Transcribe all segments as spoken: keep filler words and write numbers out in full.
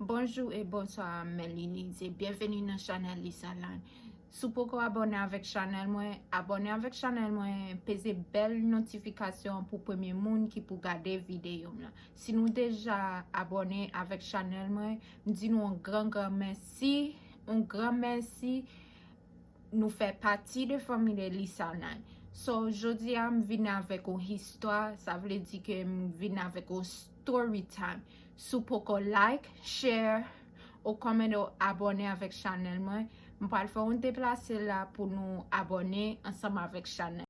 Bonjou e bonswa, men Liniz, e byenveni nan chanèl Lisa Line. Si w poko abòne avèk chanèl mwen, abòne avèk chanèl mwen, peze bèl notifikasyon an pou premye moun ki pou gade videyo m lan. Si nou deja abòne avèk chanèl mwen, m di nou yon gran, gran mèsi, yon gran mèsi. Nou fè pati de fanmi de Lisa Line. So, jodi a m vin avèk yon histwa, sa vle di ke m vin avèk yon story time. Si w poko like, share, ou kòmante, ou abòne avèk chanèl mwen, m pral fè yon deplase la pou nou abòne ansanm avèk chanèl.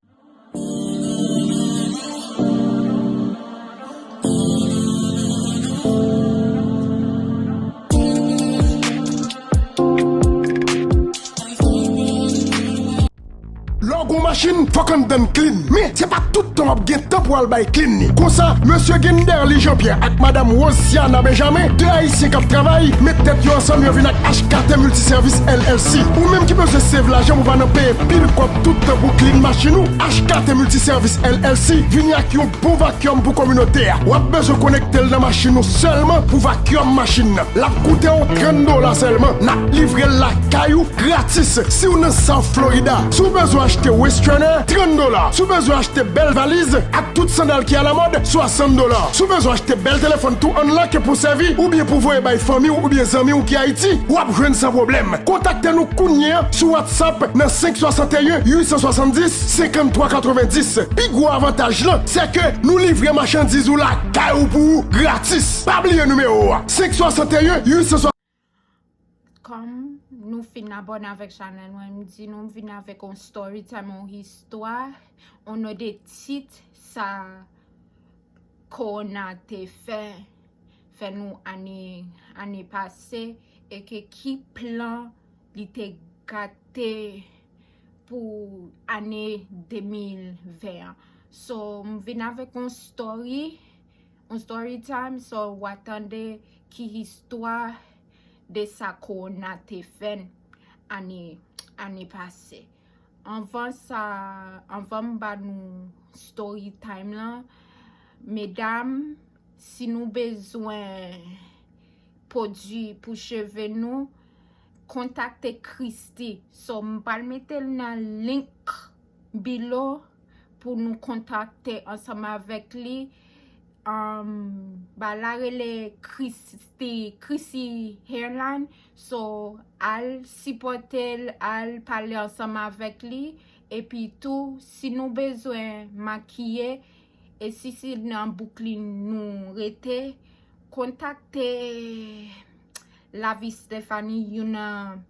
Lè w gen yon machin, fòk anndan l clean. Men, se pa tout tan w ap gen tan pou w al bay clean li. Konsa, mesye Genderly Jean Pierre ak madanm Rosiana Benjamin, de Ayisyen k ap travay, met tèt yo ansanm, yo vin ak H K T Multiservice L L C. Ou menm ki bezwen save lajan pou w pa nan peye pil kòb tout tan pou clean machin ou, H K T Multiservice L L C vini ak yon bon vacuum pou kominote a. W ap bezwen konekte l nan machin ou sèlman pou vacuum machin nan. L ap koute w trant dola sèlman. N ap livre l lakay ou gratis. Si w nan South Florida, si w bezwen achte waist trainer, trant dola. Si w bezwen achte bèl valiz ak tout sandal ki alamòd, swasant dola. Si w bezwen achte bèl telefòn tou unlock pou sèvi oubyen pou voye bay fanmi w oubyen zanmi w ki Ayiti, w ap jwenn san pwoblèm. Kontakte nou kounye a sou WhatsApp nan senk swasanteyen uit san swasanndis senkanntwa katrevenndis. Pi gwo avantaj lan, se ke nou livre machandiz ou lakay ou pou ou gratis. Pa bliye nimewo a, senk swasanteyen uit san swasanndis. Kòm nou fin abòne avèk chanèl mwen, m di nou m vin avèk yon story time, yon histwa, yon de tit sa kowona te fè, fè nou ane, ane pase, e ke ki plan li te gate pou ane de mil ven an. So, m vin avèk yon story, yon story time, so w a tande ki histwa de sa kowona te fè n ane, ane pase. Anvan sa, anvan m ba nou story time lan, medam, si nou bezwen pwodui pou cheve nou, kontakte Christy. So, m pral mete l nan link below pou nou kontakte ansanm avèk li. Um, ba la rele Christy, Christy Hairline. So, al sipòte l, al pale ansanm avèk li. Epi tou, si nou bezwen makiye, e si se nan Brooklyn nou rete, kontakte Lavi Stephanie, youn nan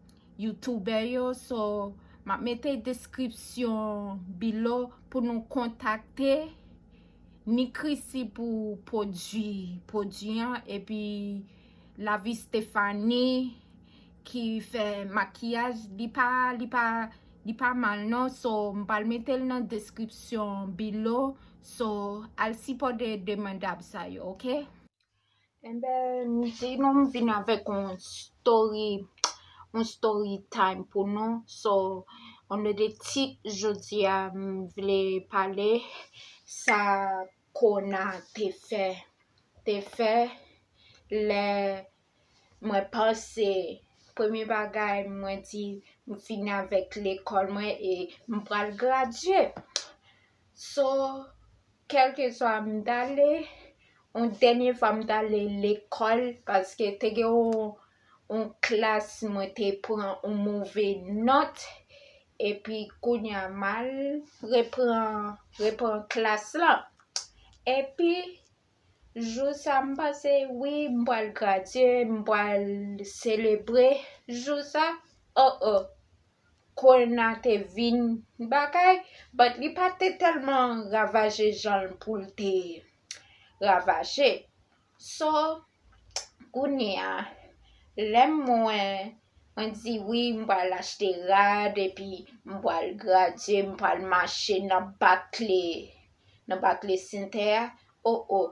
youtubè yo. So, m ap mete deskripsyon below pou nou kontakte ni Christy pou pwodui, pwodui an, epi Lavi Stephanie ki fè makiyaj, li pa, li pa, li pa mal non. So, m pral mete l nan deskripsyon below. So, al sipòte de medam sa yo, oke? Enben, m di nou m vin avèk yon story, yon story time pou nou. So, on the tit jodi a, m vle pale sa kowona te fè, te fè lè mwen panse, premye bagay mwen di, m fini avèk lekòl mwen e m pral gradye. So, kèlkeswa m t ale, yon dènye fwa m t ale lekòl, paske te gen yon, yon klas mwen te pran yon move nòt, epi kounye a m al repran, repran klas lan. Epi, jou sa m panse, wi, m pral gradye, m pral selebre jou sa. Oh, oh. Kowona te vin bagay, but li pa te tèlman ravaje jan l pou l te ravaje. So, kounye a, lè mwen, mwen di, wi, m pral achte rad, epi m pral gradye, m pral mache nan Barclay, nan Barclay Center a, oh, oh.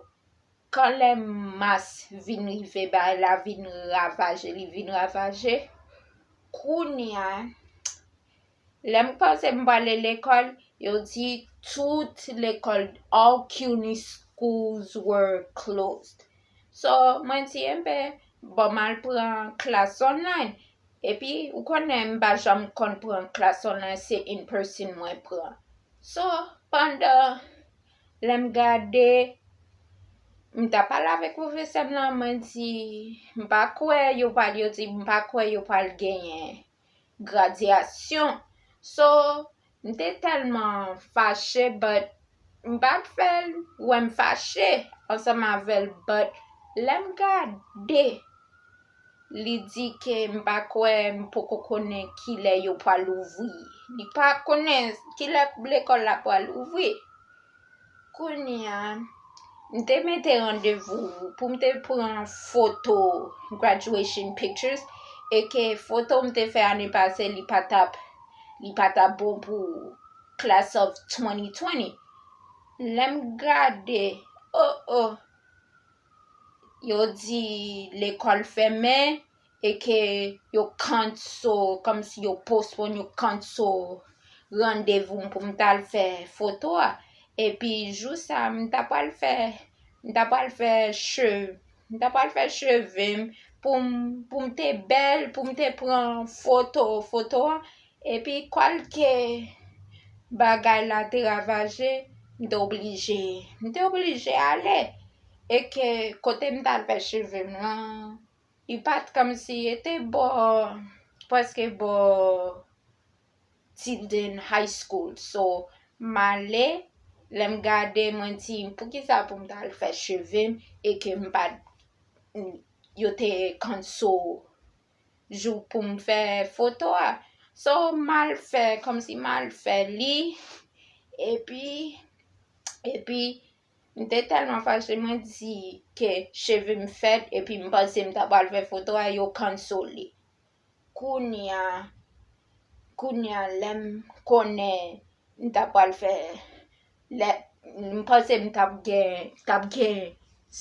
Kan lè mas vin rive, bagay la vin ravaje, li vin ravaje. Kounye a, lè m panse m prale lekòl, yo di tout lekòl, all CUNY schools were closed. So, mwen di, enben, Bon, m al pran klas online. Epi, ou konnen, m pa janm konn pran klas online, se in person mwen pran. So, pandan lè m gade, m t ap pale avèk pwofesè m lan, mwen di, m pa kwè yo pral, yo di, m pa kwè yo pral genyen gradyasyon. So, m te tèlman fache, but m pa t fè l wè m fache ansanm avè l, but lè m gade, li di ke m pa kwè, m poko konnen kilè yo pral ouvri. Li pa konnen kilè lekòl la pral ouvri. Kounye a, m te mete randevou pou m te pran foto, graduation pictures, e ke foto m te fè ane pase, li pa t ap, li pa t ap bon pou class of twenty twenty. Lè m gade, oh, oh, yo di lekòl fèmen e ke yo cancel, kòmsi yo postpone, yo cancel randevou m pou m t al fè foto a. Epi jou sa, m ta pral fè, m ta pral fè che-, m ta pral fè cheve m pou m, pou m te bèl, pou m te pran foto, foto a. Epi kwalke bagay la te ravaje, m te oblije, m te oblije ale. E ke kote m t al fè cheve m lan, li pa t kòmsi, e te bò, prèske bò Tilden High School. So, m ale, lè m gade, mwen di, poukisa pou m t al fè cheve m e ke m pa t, yo te cancel jou pou m fè foto a. So, m al fè, kòmsi m al fè li, epi, epi, m te tèlman fache, mwen di ke cheve m fèt, epi m panse m ta pral fè foto a, yo cancel li. Kounye a, kounye a, lè m konnen m ta pral fè, lè, m panse m t ap gen, t ap gen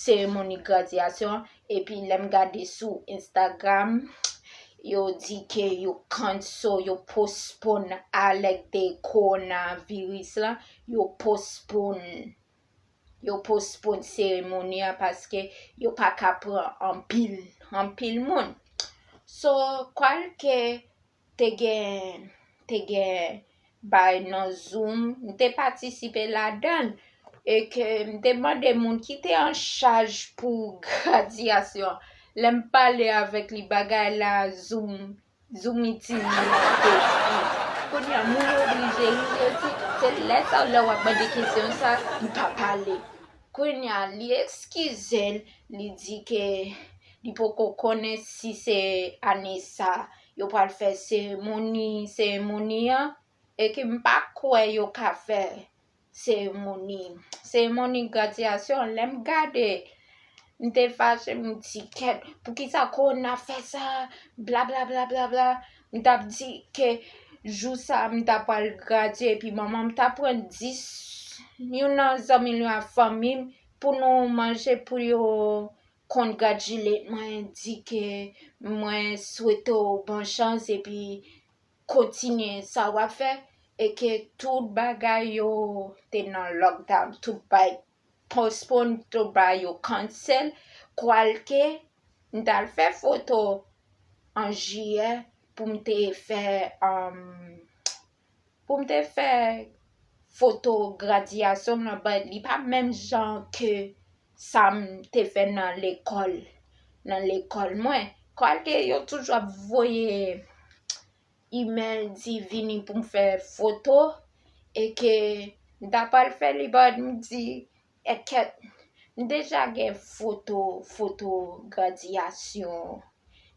seremoni gradyasyon, epi lè m gade sou Instagram, yo di ke yo cancel, yo postpone, alèk de kowonaviris la, yo postpone, yo postpone seremoni a paske yo pa ka pran anpil, anpil moun. So, kwalke te gen, te gen bay nan Zoom, m te patisipe ladan l, e ke m te mande moun ki te an chaj pou gradyasyon. Lè m pale avèk li, bagay la, Zoom, Zoom meeting li te fi. Kounye a, moun yo oblije ri, yo di, se lè sa, lè w ap mande kesyon sa, li pa pale. Kounye a, li eskize l, li di ke li poko konnen si se ane sa yo pral fè seremoni, seremoni an, e ke m pa kwè yo ka fè seremoni, seremoni gradyasyon. Lè m gade, m te fache, m di, kèt, poukisa kowona fè sa, bla, bla, bla, bla, bla. M t ap di ke jou sa, m ta pral gradye, epi manman m ta pran dis youn nan zanmi l yo ak fanmi m pou nou manje, pou yo congratulate mwen, di ke mwen swete w bon chans, epi kontinye sa w ap fè, e ke tout bagay yo te nan lockdown, tout bay postpone, tout bagay yo cancel, kwalke m t al fè foto an jiyè pou m te fè, um, pou m te fè foto gradyasyon m nan, but li pa menm jan ke sa m te fè nan lekòl, nan lekòl mwen. Kwalke yo toujou ap voye email di vini pou m fè foto, e ke m ta pral fè li, but m di, e kèt, m deja gen foto, foto gradyasyon,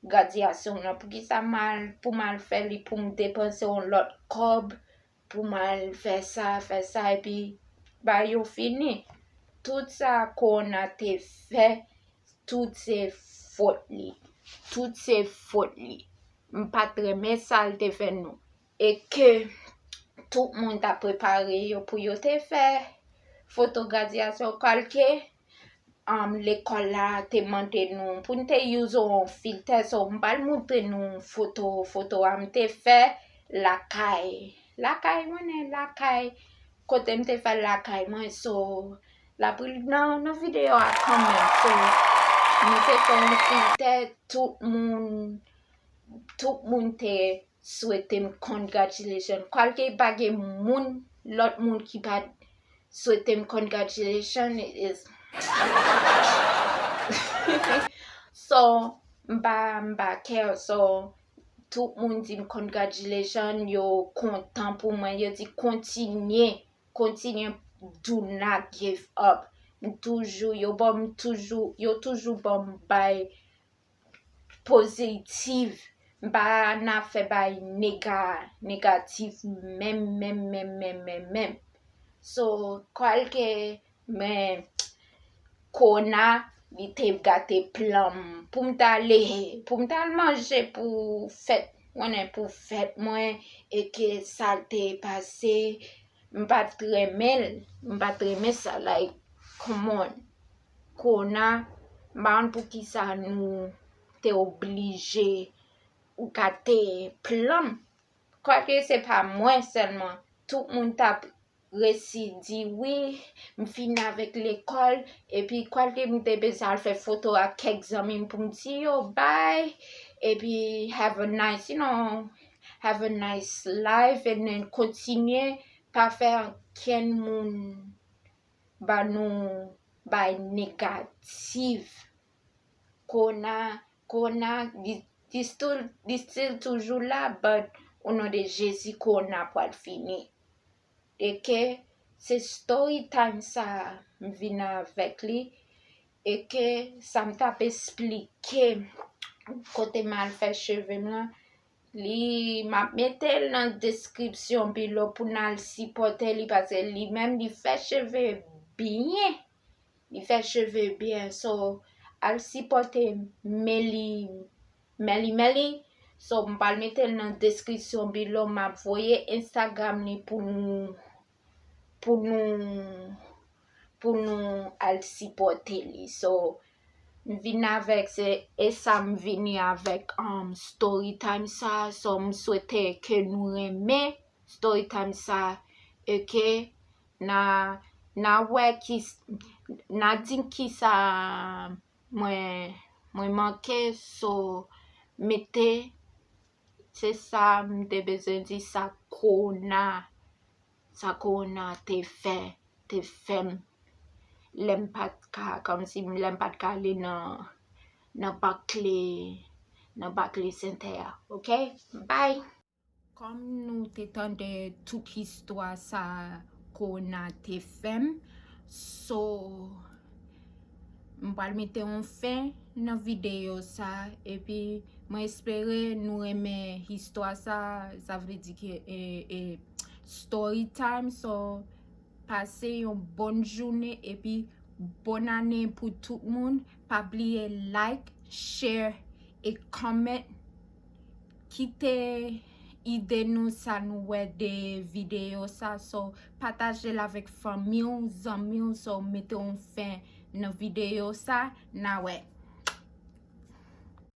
gradyasyon m nan. Poukisa m al, pou m al fè li, pou m depanse yon lòt kòb, pou m al fè sa, fè sa, epi ba yo fini. Tout sa kowona te fè, tout se fòt li. Tout se fòt li. M pa t renmen sa l te fè nou. E ke tout moun ta prepare yo pou yo te fè foto gradyasyon, kwalke, um, lekòl la te mande nou pou n te use yon filtè, so m pral montre nou foto, foto a m te fè lakay. Lakay mwen, nen lakay, kote m te fè lakay mwen, so, l ap nan, nan videyo a kanmenm, so, Nou te fè yon filtè, tout moun, tout moun te swete m congratulation. Kwalke pa gen moun, lòt moun ki pa swete m congratulation is so, m pa, m pa care. So, tout moun di m congratulation, yo kontan pou mwen, yo di kontinye, kontinye, do not give up. M toujou, yo ban m toujou, yo toujou ban m bay pozitif. M pa nan fè bay nega, negatif menm, menm, menm, menm, menm, menm. So, kwalke, men, kona, li te gate plan m pou m t ale, pou m t al manje pou fèt, konnen pou fèt mwen, e ke sa l te pase, m pa t renmen l, m pa t renmen sa, like, come on. Kona, m pa konn poukisa nou te oblije gate plan m. Kwake se pa mwen sèlman, tout moun t ap resi di wi, m fini avèk lekòl, epi kwake m te bezwen al fè foto ak kèk zanmi m pou m di yo bay, epi have a nice, you know, have a nice life, and then kontinye, pa fè ankenn moun ba nou bay negatif. Kona, kona, li, li still, li still toujou la, but o non de Jezi, kona pral fini. E ke se story time sa a m vin avèk li, e ke sa m t ap esplike kote m al fè cheve m lan, li, m ap mete l nan deskripsyon below pou n al sipòte li, paske li menm li fè cheve byen. Li fè cheve byen, so al sipòte Melly, Melly, Melly. So m pral mete l nan deskripsyon below, m ap voye Instagram li pou nou, pou nou, pou nou al sipòte li. So m vin avèk, se, e sa m vini avèk, um, story time sa, so m swete ke nou renmen story time sa, e ke na, na wè ki, na di kisa mwen, mwen manke, so mete, se sa m te bezwen di, sa kona, sa kona te fè, te fè m, lè m pa t ka, kòmsi lè m pa t ka ale nan, nan Barclay, nan Barclay Center a, ok? Bye! Kòm nou te tande tout istwa sa kona te fè m, so, m pral mete yon fen nan videyo sa, epi mwen espere nou renmen istwa sa, sa vle di ke, e, e, story time, so, pase yon bòn jounen epi bòn ane pou tout moun. Pa bliye like, share e comment. Kite ide nou, sa nou wè de videyo sa. So, pataje l avèk fanmi w, zanmi w. So, mete yon fen nan videyo sa. N a wè.